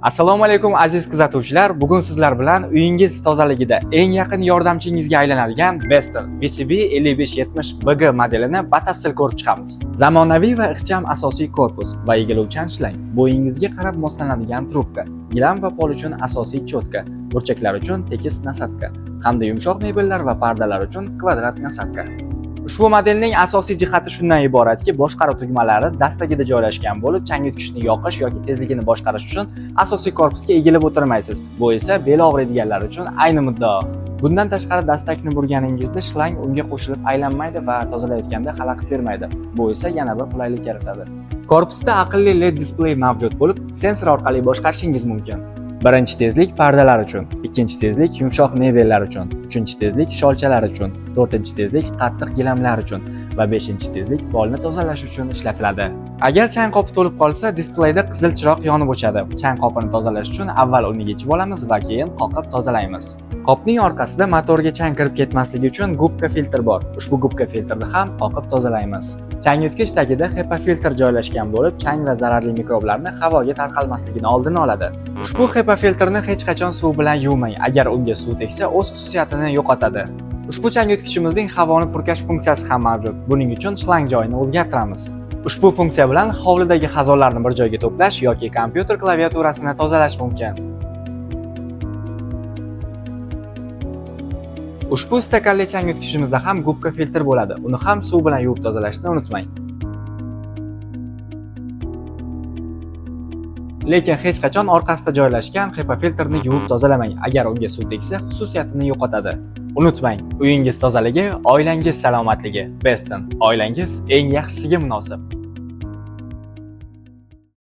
Assalomu alaykum, aziz kuzatuvchilar. Bugun sizlar bilan uyingiz tozaligida eng yaqin yordamchingizga aylanadigan Beston VCB 5570 BG modelini batafsil ko'rib chiqamiz. Zamonaviy va ixcham asosiy korpus va egiluvchan shlang, bo'yingizga qarab moslanadigan trubka, gilam va pol uchun asosiy chotka, burchaklar uchun tekis насадка hamda yumshoq mebellar va pardalar uchun kvadrat насадка. Ushbu modelning asosiy jihati shundan iboratki, boshqaruv tugmalari dastagida joylashgan bo'lib, changyutgichni yoqish yoki tezligini boshqarish uchun asosiy korpusga egilib o'tirmaysiz. Bu esa beli og'riydiganlar uchun ayni muddao. Bundan tashqari, dastakni burganingizda shlang unga qo'shilib aylanmaydi va tozalayotganda xalaqit bermaydi. Bu esa yana bir qulaylik yaratadi. Korpusda aqlli LED displey mavjud bo'lib, sensor orqali boshqarishingiz mumkin. Birinchi tezlik pardalar uchun, ikkinchi tezlik yumshoq mebellar uchun, uchinchi tezlik sholchalar uchun, to'rtinchi tezlik qattiq gilamlar uchun va beshinchi tezlik polni tozalash uchun ishlatiladi. Agar chang qopi to'lib qolsa, displeyda qizil chiroq yonib o'chadi. Chang qopini tozalash uchun avval uni yechib olamiz va keyin qoqib tozalaymiz. Qopning orqasida motorga chang kirib ketmasligi uchun gubka filtr bor. Ushbu gubka filtrni ham qoqib tozalaymiz. Changyutgich tagida HEPA filtr joylashgan bo'lib, chang va zararli mikroblarni havoga tarqalmasligini oldini oladi. Ushbu HEPA filtrni hech qachon suv bilan yuvmang. Agar unga suv tegsa, o'z xususiyatini yo'qotadi. Ushbu changyutgichimizning havoni purkash funksiyasi ham mavjud. Buning uchun shlang joyini o'zgartiramiz. Ushbu funksiya bilan hovlidagi xazonlarni bir joyga to'plash yoki kompyuter klaviaturasini tozalash mumkin. Ushbu stakanli changyutgichimizda ham gubka filtr bo'ladi. Uni ham suv bilan yuvib tozalashni unutmang. Lekin hech qachon orqasida joylashgan HEPA filtrni yuvib tozalamang. Agar unga suv tegsa, xususiyatini yo'qotadi. Unutmang, uyingiz tozaligi, oilangiz salomatligi. Beston, oilangiz eng yaxshisiga munosib.